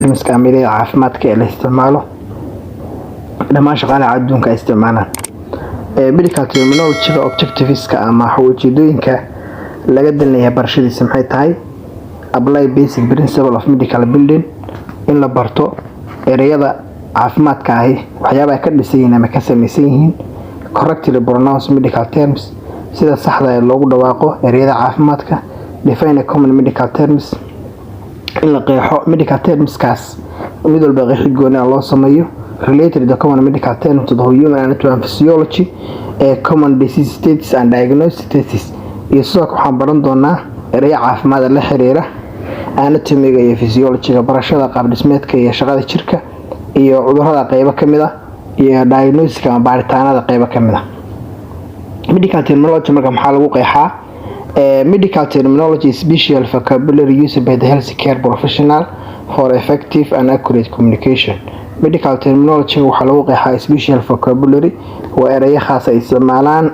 Termska ama ereyada caafimaadka ee la isticmaalo, dhammaan shaqaalaha adduunka ay isticmaalaan. Medical terminology-ga objectiveska ama ujeedooyinka laga danleeyahay barashadiisa maxay tahay? Apply basic principle of medical building, in la barto ereyada caafimaadka ahi waxyaaba ay ka dhisan yihiin ama ka samaysan yihiin. Correctly pronounce medical terms, sida saxda ee loogu dhawaaqo ereyada caafimaadka. Define a common medical terms, in la qeexo medical termskaas, mid walba qeexid gooni ah loo sameeyo. Related the common medical terms to the human anatomy and physiology, ee common disease states and diagnosis states. Iyo sidoo kale waxaan baran doonaa ereyo caafimaad la xiriira anatomiga iyo physiologyga, barashada qaab dhismeedka iyo shaqada jirka, iyo cudurada qeybo ka mid ah, iyo diagnosiska ama baaritaanada qeybo ka mid ah. Medical terminology marka maxaa lagu qeexaa? Medical terminology is special vocabulary used by the health care professional for effective and accurate communication. Medical terminology waxaa lagu qeexaa special vocabulary, waa ereyo khaas ay isticmaalaan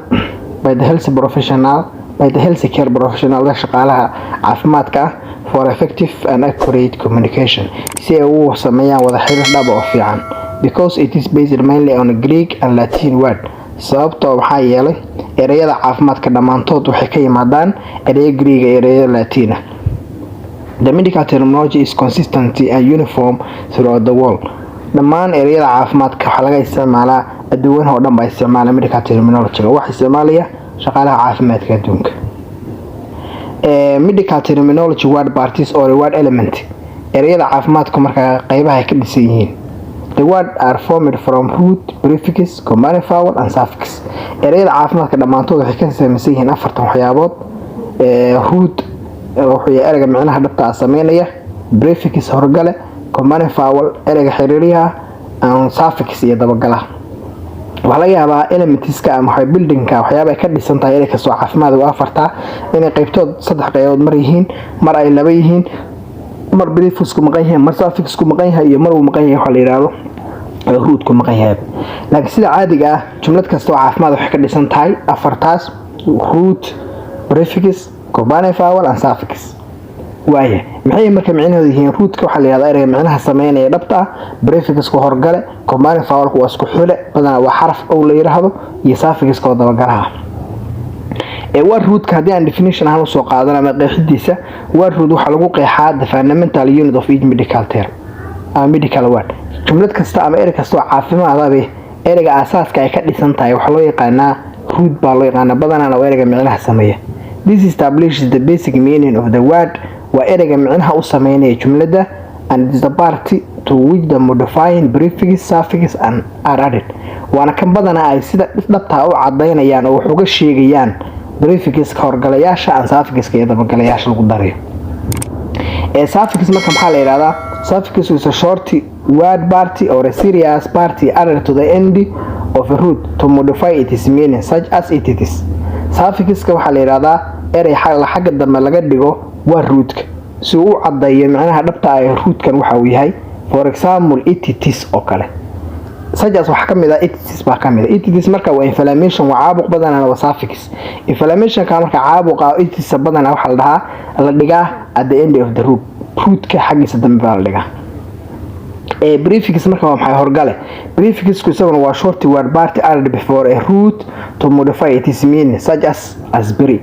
by the health professional, by the health care professional, shaqaalaha caafimaadka ah, for effective and accurate communication, si ay ugu sameeyaan wada xiriir dhaba oo fiican. Because it is based mainly on Greek and Latin word, sababtoo waxaa yeelay ereyada caafimaadka dhammaantood waxay ka yimaadaan ereyo Greega iyo ereyo Latina. The medical terminology is consistent and uniform throughout the world. Dhammaan ereyada caafimaadka waxaa laga isticmaalaa adduunyada oo dhan baa isticmaala medical terminology, waxa isticmaalaya shaqaalaha caafimaadka adduunka. Medical terminology word parts or word element, ereyada caafimaadku markaa qeybaha ay ka dhisan yihiin. The word are formed from root, prefix, compound vowel and suffix. Ereyada caafimaadka dhammaantood waxay ka samaysan yihiin afartan waxyaabood. Root wuxuu yahay ereyga micnaha dhabta ah sameynaya, prefix horgale, compound vowel ereyga xiriiriyaha, and suffix iyo dabagalaha. Waxaa laga yaabaa elementska ama waxay buildingka waxyaaba ay ka dhisan tahay erey kastoo caafimaad waa afartaa, inay qaybtood saddex qaybood mar yihiin, mar ay laba yihiin, mar prefixku maqan yahay, mar suffixku maqan yahay, iyo mar uu maqan yahay waxa la yidhaahdo rootku maqan yahay. Laakiin sida caadiga ah, jumlad kasta oo caafimaad waxay ka dhisan tahay afartaas: root, prefix, compound vowel and suffix. Waaya, maxay marka micnahoodu yihiin? Rootka waxaa la yihahdaa ereyga micnaha sameynaya dhabta ah, prefixka horgale, compound vowelku waa isku xule, badanaa waa xaraf ow la yidhaahdo, iyo suffixka oo dabagalaha. Ee word rootka haddii aan definition ahaan usoo qaadan ama qeexidiisa, word root waxaa lagu qeexaa the fundamental unit of each medical term ama medical word. Jumlad kasta ama erey kasta oo caafimaadabe ereyga aasaaska ay ka dhisan tahay waxaa loo yaqaanaa root baa loo yaqaanaa, badanaana waa ereyga micnaha sameeya. This establishes the basic meaning of the word, waa ereyga micnaha u sameynaya jumladda, and it is the part to which the modifying prefix, suffix and are added. Waana kan badanaa ay sida dhabtaa u cadaynayaan oo wax uga sheegayaan prefixka horgalayaasha and suffixka iyo dabagalayaasha lagu darayo. Ee suffix marka maxaa la yidhahdaa? Suffix is a short word part or a series part added to the end of a root to modify its meaning, such as it is. Suffixka waxaa la yidhahdaa erey xagga dambe laga dhigo waa rootka si uu u caddeeyo micnaha dhabta ah ee rootkan waxa uu yahay. For example, itis oo kale, such as waxaa kamid ah itis baa kamid ah. Itis marka waa inflammation, waa caabuq, badanana waa suffix. Inflammationka marka caabuqa itis badanaa waxaa la dhahaa, la dhigaa at the end of the root, rootka xaggiisa dambe baa la dhigaa. Ee prefix marka waa maxay? Horgale. Prefixku isaguna waa short word part added before a root to modify its meaning, such as pre.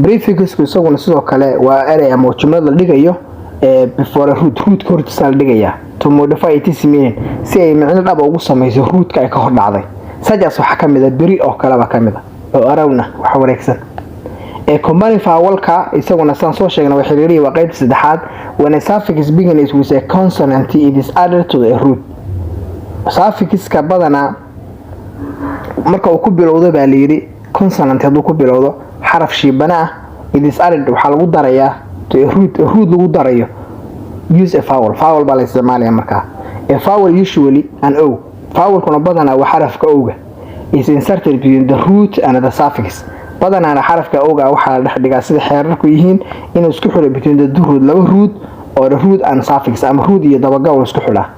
Prefixku isaguna sidoo kale waa erey ama jumlad la dhigayo ee before a root, rootka hortiisa la dhigayaa, to modify its meaning, si ay micno dhaba ugu samayso rootka ay ka hor dhacday. Such as waxaa kamid ah peri oo kaleba kamid ah, oo around ah, waxa wareegsan. Ee compound vowelka isaguna saan soo sheegnay waa xiriirihi, waa qaybta saddexaad. When a suffix begins with a consonant, it is added to the root. Suffixka badanaa marka uu ku bilowdo baa layidhi consonant, hadduu ku bilowdo xaraf shiibana ah, it is added, waxaa lagu darayaa, to a root, a root lagu darayo. Use a vowel, vowel baa la isticmaalaya markaa. A vowel, usually an o, vowelkuna badanaa waa xarafka owga, is inserted between the root and the suffix. Badanaana xarafka owga waxaa la dhex dhigaa, sida xeerarku yihiin, inuu isku xidho between the two root, laba root, or the root and suffix, ama root iyo dabagal isku xidhaa,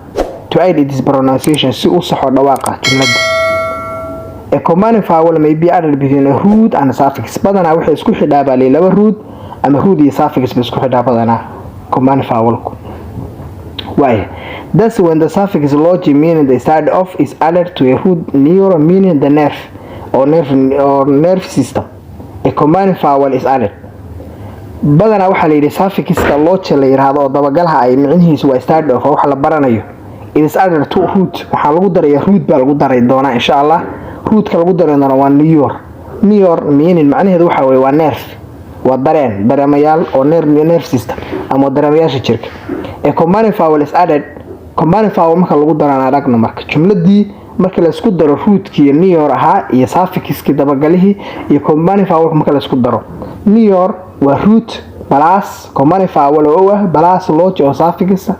to aid its pronunciation, si u saxo dhawaaqa jumladda. A compound vowel may be added between a root and a suffix. Badanaa waxay isku xidhaa baa laba root ama root iyo suffix bay isku xidhaa badanaa compound vowelku. Waaya, thus when the suffix logy, meaning the study of, is added to a root neuro, meaning the nerve or nerve system, a combining vowel is added. Badanaa waxaa la yidhi suffixka logy la yidhaahdo oo dabagalaha ay micnihiisu waa study of, waxa la baranayo. It is added to root, waxaa lagu daraya root baa lagu daray doonaa insha Allah. Rootka lagu daray doona waa neuro. Neuro meaning, macnaheedu waxa weye waa nerve, waa dareen, dareemayaal oo nerve system ama dareemayaasha jirka. A combining vowel is added. Combining vowel marka lagu daraan aragno. Marka jumladii marka la isku daro rootkii neuro ahaa iyo suffixkii dabagalihii iyo combining vowel marka la isku daro, neuro waa root plus combining vowel oo ah plus logy oo suffix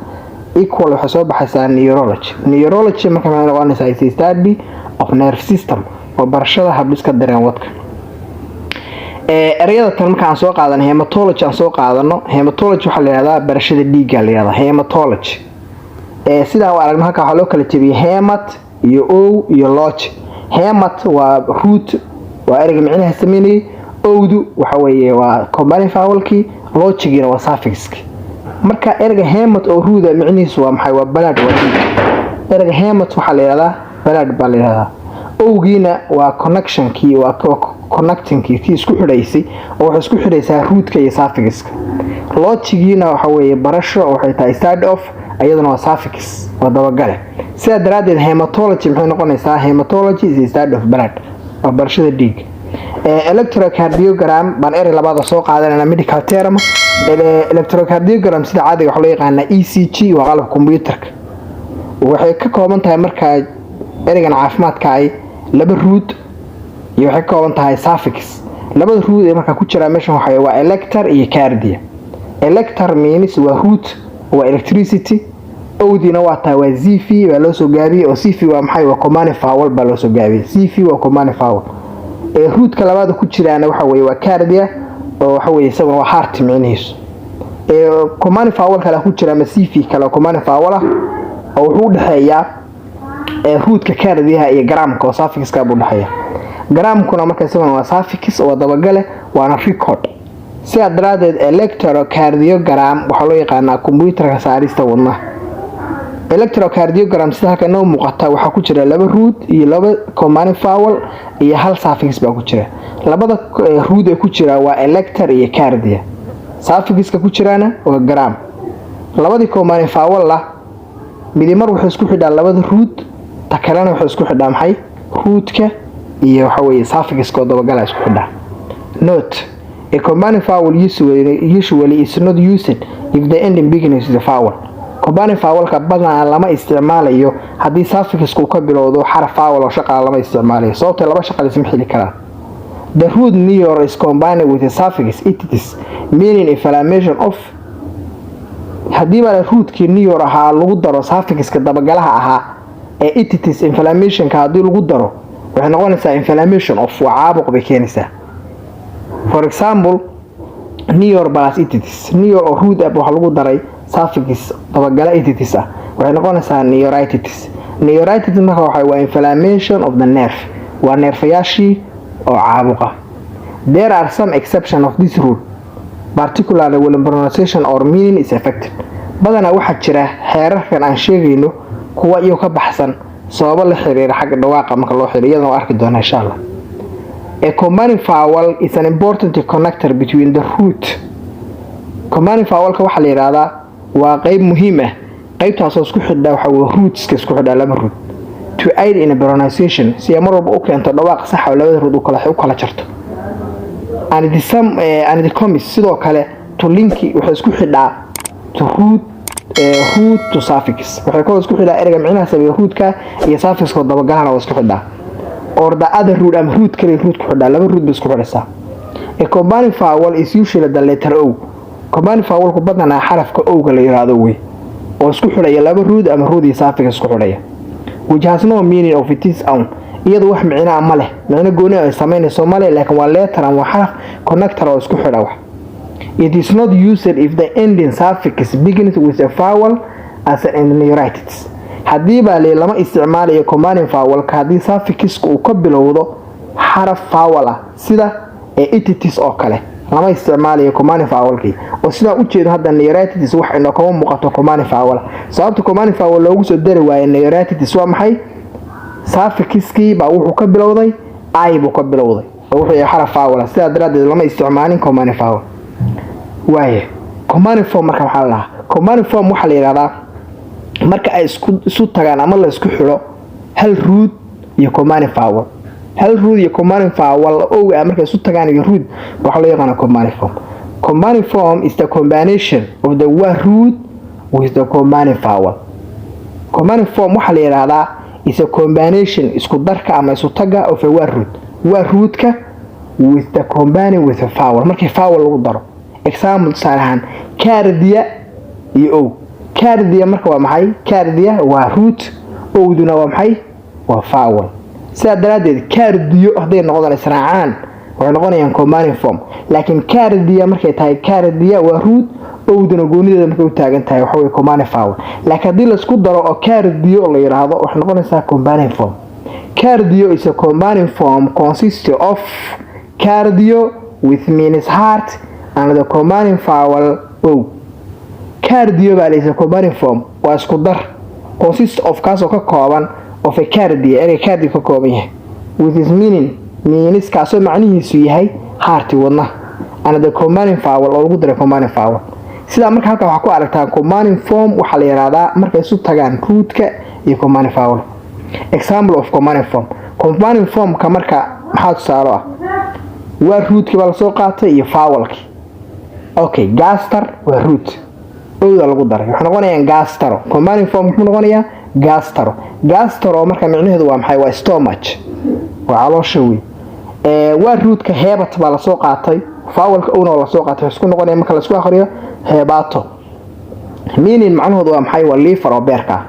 equal, waxay soo baxaysaa neurology. Neurology marka maxay noqonaysaa? Is a study of nerve system, oo barashada habdhiska dareen wadka. Ereyada tan marka aan soo qaadano, hematology aan soo qaadano. Hematology waxaa la yihahdaa barashada dhiigga la yihahdaa hematology. Sidaan u aragno halka waxaa loo kala jebiyey hemat iyo o iyo logy. Hemat waa root, waa ereyga micnaha sameynayay. Owdu waxa weeye waa combining vowelkii, logygiina waa suffixki. Marka ereyga hemat oo root-a micnihiisu waa maxay? Waa blood, waa dhiig. Ereyga hemat waxaa la yihahdaa blood baa la yihahdaa. Owgiina waa connectionkii, waa connectingkii, kii isku xidhaysay, oo waxay isku xidhaysaa rootka iyo suffixka. Logygiina waxa weeye barasho, waxay tahay study of, iyaduna waa suffix, waa dabagale. Sidaa daraaddeed hematology maxay noqonaysaa? Hematology is a study of blood, waa barashada dhiig. Electrocardiogram baan erey labaad soo qaadanayna, medical term. Electrocardiogram sida caadiga waxaa loo yaqaanaa ECG, waa qalabka computerka. Waxay ka kooban tahay markaa ereygan caafimaadka ay laba root iyo waxay ka kooban tahay suffix. Labada root ee markaa ku jira meeshan waxa waa electro iyo cardio. Electro means waa root, waa electricity. Owdiina waa tahay waa CV baa loo soo gaabiyey, oo CV waa maxay? Waa command vowel baa loo soo gaabiyey. CV waa command vowel. Ee rootka labaad ku jiraana waxa weeye waa cardio, oo waxa weeye isaguna waa heart micnihiisu. Ee command vowel kale ku jira ama CV kale oo command vowel ah oo wuxuu u dhexeeyaa ee rootka cardioha iyo gramka oo suffixka buu dhexeeya. Gramkuna marka isaguna waa suffix oo dabagale, waana record. Sidaa daraaddeed electrocardiogram waxaa loo yaqaanaa computerka saarista wadnaha. Electrocardiogram sida halka inoo muuqata waxaa ku jira laba root iyo laba command vowel iyo hal suffix baa ku jira. Labada root ee ku jira waa electro iyo cardio, suffixka ku jiraana waa gram. Labadii command vowel ah midi mar wuxuu isku xidhaa labada root, ta kalena wuxuu isku xidhaa maxay? Rootka iyo waxa weeye suffixka oo dabagala isku xidhaa. Note: a combining vowel usually is not used if the ending begins with a vowel. Combining vowelka badanaa lama isticmaalayo haddii suffixku ka bilowdo xaraf vowel oo shaqala, lama isticmaalayo, sababtoo laba shaqal isma xili karaan. The root neuro is combined with a suffix itis, meaning inflammation of. Haddii baa rootkii neuro ahaa lagu daro suffixka dabagalaha ahaa ee itis, inflammationka haddii lagu daro, waxay noqonaysaa inflammation of, waa caabuq bay keenaysaa. For example, neuro plus itis, neuro oo root ah waxaa lagu daray suffix dabagala itis ah, waxay noqonaysaa neuritis. Neuritis marka waxa waa inflammation of the nerve, waa neerfayaashii oo caabuqa. There are some exception of this rule, particularly when pronunciation or meaning is affected. Badanaa waxaa jira xeerarkan aan sheegayno kuwa iyo ka baxsan sababo la xiriira xagga dhawaaqa marka loo xiriiro, iyadana waa arki doonaa insha Allah. A combining vowel is an important connector between the root. Combining vowelka waxaa la yidhaahdaa waa qeyb muhiim ah, qeybtaasoo isku xidha waxa weye rootska, isku xidha laba root, to aid in a pronunciation, si ay mar walba u keento dhawaaq sax oo labada root u kala jarto, and the some and the comis sidoo kale to link, waxay isku xidhaa to root, root to suffix. Waxay kaloo isku xidhaa ereyga micnaha sameeya rootka iyo suffixka oo dabagalana waa isku xidhaa, or the other root, ama root kale root ku xidhaa, laba root bay isku xidhaysaa. A combining vowel is usually the letter O. Combining vowelku badanaa xarafka O-ga la yiraahdo wey, oo isku xidhaya laba root ama root iyo suffix isku xidhaya, which has no meaning of its own, iyadu wax micnaa ma leh, micno gooni ay samaynayso ma leh, laakiin waa letter ama waa xaraf connector oo isku xidha wax. It is not used if the ending suffix begins with a vowel as in neuritis. Haddii baa le lama isticmaalayo combining vowelka haddii suffixka uu ka bilowdo xaraf vowel ah sida ee itis oo kale. Lama isticmaalayo combining vowelkii, oo sidaa u jeedo hadda neuritis wax inoo kama muuqato combining vowel. Sababta combining vowel loogu soo dari waayo neuritis waa maxay? Suffixkii baa wuxuu ka bilowday i buu ka bilowday, oo wuxuu yahay xaraf vowel. Sidaa daraaddeed lama isticmaalin combining vowel. Waaye, combining form marka waxaa la dhahaa, combining form waxaa la yidhahdaa marka ay isku isu tagaan ama la isku xidho hal root iyo combining vowel. Hal root iyo combining vowel oga markay isu tagaan iyo root, waxaa loo yaqaana combining form. Combining form is the combination of the word root with the combining vowel. Combining form waxaa la yidhahdaa is a combination, isku darka ama isu taga, of a word root, word rootka, with the combining with a vowel, markii vowel lagu daro. Example, tusaale ahaan, cardia iyo o. Cardia marka waa maxay? Cardia waa root, owduna waa maxay? Waa vowel. Sidaa daraaddeed cardio hadday noqdaan, israacaan, waxay noqonayaan combining form. Laakiin cardia markay tahay, cardia waa root, owduna goonideeda markay u taagan tahay waxa wey combining vowel. Laakiin haddii laisku daro oo cardio la yidhaahdo, waxay noqonaysaa combining form. Cardio is a combining form consisting of cardio with means heart and the combining vowel o. Cardio baa laysa combining form, waa isku dar, consist of, kaasoo ka kooban, of a cardia, erey cardio ka kooban yahay, with his meaning, means, kaasoo macnihiisu yahay heart, wadna, and the combining vowel, oo lagu daray combining vowel. Sidaa marka halkaa waxaa ku aragtaa, combining form waxaa la yidhahdaa markay isu tagaan rootka iyo combining vowel. Example of combining form. Combining formka marka maxaa tusaalo ah? Waa rootkii baa lasoo qaatay iyo vowelkii. Okay, gaster waa root, owda lagu daray, waxay noqonayaan gastro. Combining form muxuu noqonayaa? Gastro. Gastro marka micnaheedu waa maxay? Waa stomach, waa caloosha wey. Waa rootka hepat baa lasoo qaatay, vowelka owna waa lasoo qaatay, isku noqonaya marka laisku akhriyo hepato. Meaning, macnahoodu waa maxay? Waa liver, oo beerka ah.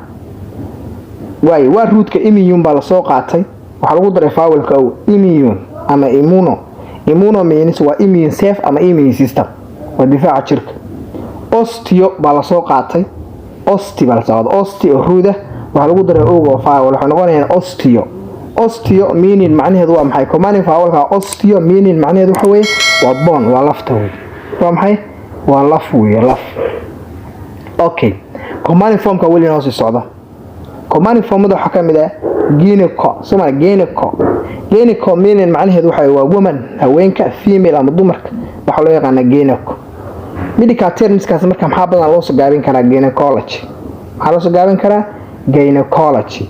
Waayo, waa rootka immune baa lasoo qaatay, waxaa lagu daray vowelka o, immune ama immuno. Immuno means waa immune self ama immune system, waa difaaca jirka. Osteo baa lasoo qaatay, osti baa lasoo qaatay, osti oo root ah, waxaa lagu daray oga oo vowel, waxay noqonayaan osteo. Osteo meaning, macnaheedu waa maxay? Combining vowelka osteo meaning, macnaheedu waxa weeye waa bone, waa lafta wey. Waa maxay? Waa laf wey, laf. Okay, combining formka weli noo sii socda. Combining formada waxaa ka mid ah gyneco, soma gyneco. Gyneco meaning, macnaheedu waxa waa woman, haweenka, female ama dumarka, waxaa loo yaqaanaa gyneco. Medical termskaas marka maxaa badan loo soo gaabin karaa? Gynecology. Maxaa loo soo gaabin karaa? Gynecology.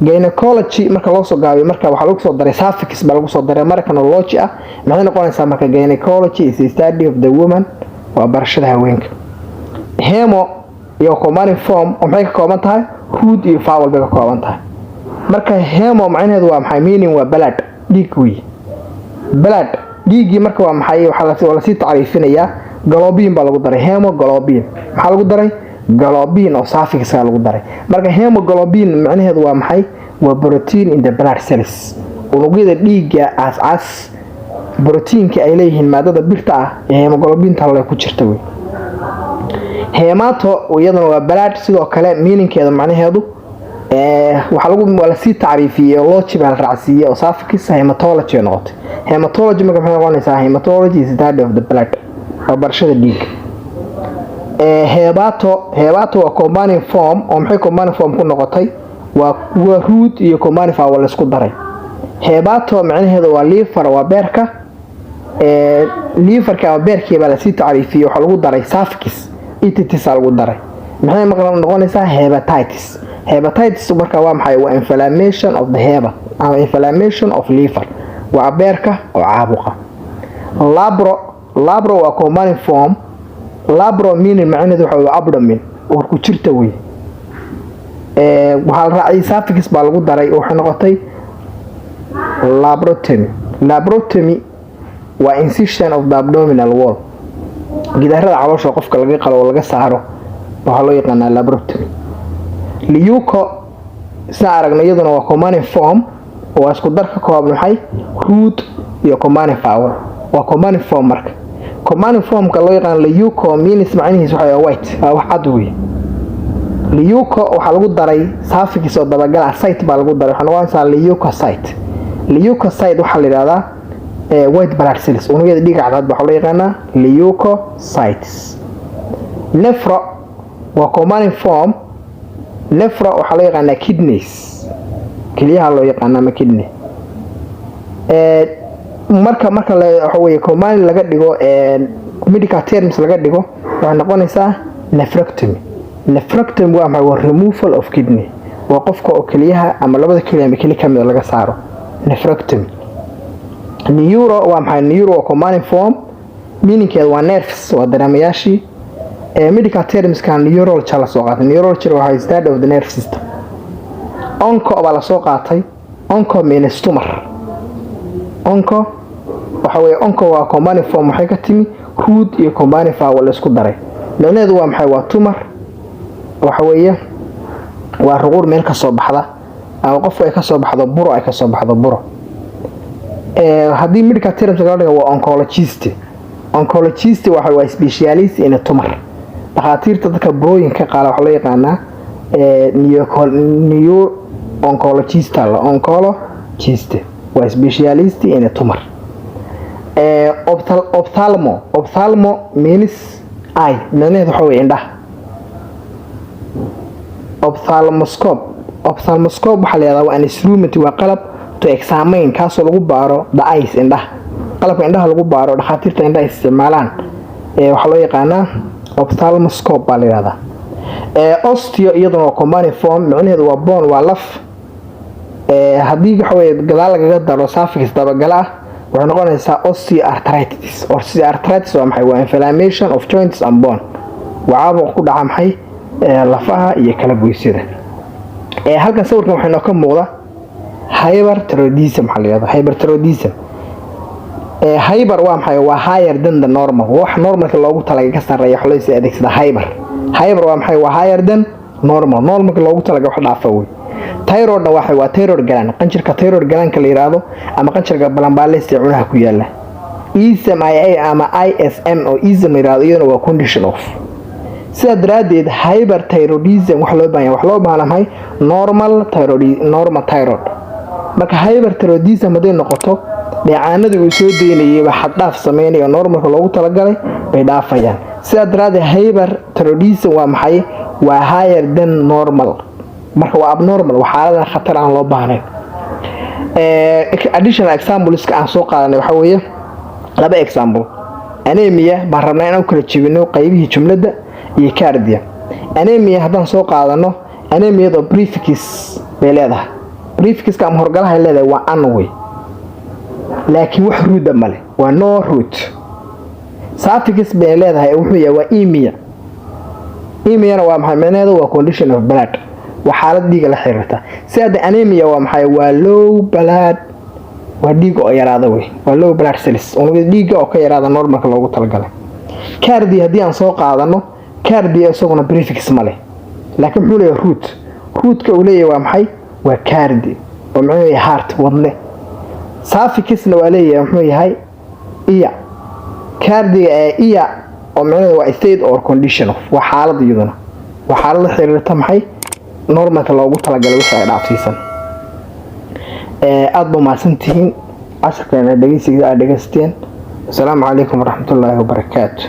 Gynecology marka loo soo gaabiyo, marka waxaa lagu soo daray suffix baa lagu soo daray markanology ah. Maxay noqonaysaa marka? Gynecology is the study of the woman, waa barashada haweenka. Hemo iyo combining form oo maxay ka kooban tahay? Root iyo vowel bay ka kooban tahay. Marka hemo macnaheedu waa maxay? Meaning waa blood, dhiig wey, blood, dhiiggii. Marka waa maxay? Waxaa lasii tacriifinayaa, globin baa lagu daray, hemoglobin. Maxaa lagu daray? Globin oo suffixka lagu daray. Marka hemoglobin macnaheedu waa maxay? Waa protein in the blood cells, unugyada dhiigga cascas brotiinka ay leeyihiin, maadada birta ah ee hemoglobinta le ku jirta wey. Hemato iyaduna waa blood sidoo kale. Meaningkeeda, macnaheedu, waxaa lagu waa lasii tacriifiyey oo logy baa la raacsiiyey oo suffix hematology ay noqotay. Hematology marka maxay noqonaysaa? Hematology is study of the blood, waa barashada dhiigga. Hepato, hepato waa combining form, oo maxay combining form ku noqotay? Waa root iyo combining vowel la isku daray. Hepato macnaheedu waa liver, waa beerka. Liverka ama beerkii baa lasii tacriifiyey, waxaa lagu daray suffix itis lagu daray. Maxay noqonaysaa? Hepatitis. Hepatitis marka waa maxay? Waa inflammation of the hepat ama inflammation of liver, waa beerka oo caabuqa. Laparo, laparo waa combining form. Laparo meaning, macnaheedu waxa waa abdomen, uurku jirta wey. Waxaa la raaciyay suffix baa lagu daray, waxay noqotay laparotomy. Laparotomy waa incision of the abdominal wall, gidaarada caloosha qofka laga qalo oo laga saaro, waxaa loo yaqaanaa laparotomy. Leuco, sida aragno, iyaduna waa combining form, waa isku dar ka kooban maxay? Root iyo combining vowel, waa combining form. Marka combining formka loo yaqaan leuco means, macnihiis waxa white, waa wax cad wey. Leuco waxaa lagu daray suffix oo dabagala cyte baa lagu daray, waxay noqonaysaa leucocyte. Leucocyte waxaa la yidhahdaa White blood cells, unugyada dhiiga cadcad, waxaa loo yaqaanaa leukocytes. Nephro waa combining form. Nephro waxaa loo yaqaanaa kidneys, keliyaha loo yaqaana ama kidney. Marka waxa weye combining laga dhigo, medical terms laga dhigo, waxay noqonaysaa nephrectomy. Nephrectomy waa maxay? Waa removal of kidney, waa qofka oo keliyaha ama labada keliya ama keli kamida laga saaro, nephrectomy. Neuro waa maxay? Neuro waa combining form, meaningkeeda waa nerves, waa dareemayaashii. Medical termska neurology la soo qaatay. Neurology waa study of the nerve system. Onco baa lasoo qaatay. Onco means tumor. Onco waxa weeye, onco waa combining form, waxay ka timi root iyo combining vowel la isku daray. Micnaheedu waa maxay? Waa tumor, waxa weeye waa ruquur meel ka soo baxda ama qofku ay ka soo baxdo buro, ay ka soo baxdo buro. Haddii medical terms laga dhigo, waa oncologist. Oncologist waxa waa specialist in a tumor. Dhakhaatiirta dadka burooyinka qaala waxaa loo yaqaanaa neo oncologist. Oncologist waa specialist in a tumor. Ophthalmo, ophthalmo means eye, micnaheedu waxa weye indhaha. Ophthalmoscope, ophthalmoscope waxaa la yihahdaa waa an instrument, waa qalab, to examine, kaasoo lagu baaro, the eyes, indhaha. Qalabka indhaha lagu baaro, dhakhaatiirta indhaha isticmaalaan, waxaa loo yaqaanaa ophthalmoscope baa la yihahdaa. Osteo iyaduna waa combining form, micnaheedu waa bone, waa laf. Haddii waxa weye gadaal lagaga daro suffix dabagala ah, waxay noqonaysaa osteoarthritis. Osteoarthritis waa maxay? Waa inflammation of joints and bone, waa caabuq ku dhaca maxay? Lafaha iyo kala goysyada. Halkan sawirkan waxaa inoo ka muuqda hyperthyroidism. Waxaa la yihahdaa hyperthyroidism. Hyper waa maxay? Waa higher than the normal, wax normalka loogu talagalay ka sarreeya waxa loo sii adeegsadaa hyper. Hyper waa maxay? Waa higher than normal, normalka loogu talagalay wax dhaafa wey. Thyroidna waxa waa thyroid gland, qanjirka thyroid glandka la yiraahdo ama qanjirka balanbaalista ee cunaha ku yaala. Ism ia ama ism oo ism la yiraahdo, iyaduna waa condition of. Sidaa daraaddeed hyperthyroidism wax loo baahan yahay, wax loo baahan maxay? Normal thyroid, normal thyroid. Marka hyperthyroidism hadday noqoto, dheecaanadii uu soo daynayay baa xad dhaaf sameynaya oo normalka loogu talagalay bay dhaafayaan. Sidaa daraaddeed hyperthyroidism waa maxay? Waa higher than normal. Marka waa abnormal, waa xaaladan khatar aan loo baahnayn. Additional exampleska aan soo qaadanay waxaa weeye laba example. Anemia baan rabnaa inaan u kala jebino qaybihii jumladda iyo cardia. Anemia haddaan soo qaadano, anemiyadoo prefix bay leedahay. Prefixka ama horgalahay leedahay waa an wey, laakiin wax root male, waa no root. Suffix bay leedahay, wuxuu yahay waa emia. Emiana waa maxay micnaheedu? Waa condition of blood, waa xaalad dhiiga la xiriirta. Sidaa anemia waa maxay? Waa low blood, waa dhiiga oo yaraada wey, waa low blood cells, unugyada dhiigga oo ka yaraada normalka loogu talagalay. Cardia haddii aan soo qaadano, cardia isaguna prefix ma leh, laakiin muxuu leeyahay? Root. Rootka uu leeyahay waa maxay? Waa cardi, oo muxuu yahay? Heart, wadne. Suffixna waa leeyahay, muxuu yahay? Iya. Cardiga ee iya oo micnaheedu waa state or condition of, waa xaalad, iyaduna waa xaalad la xiriirta maxay? Normalka loogu talagalay wixii ay dhaafsiisan. Aada ba mahadsantihiin casharkeena dhegeysiga aad dhegeysteen. Asalaamu calaykum waraxmatullaahi wabarakaatu.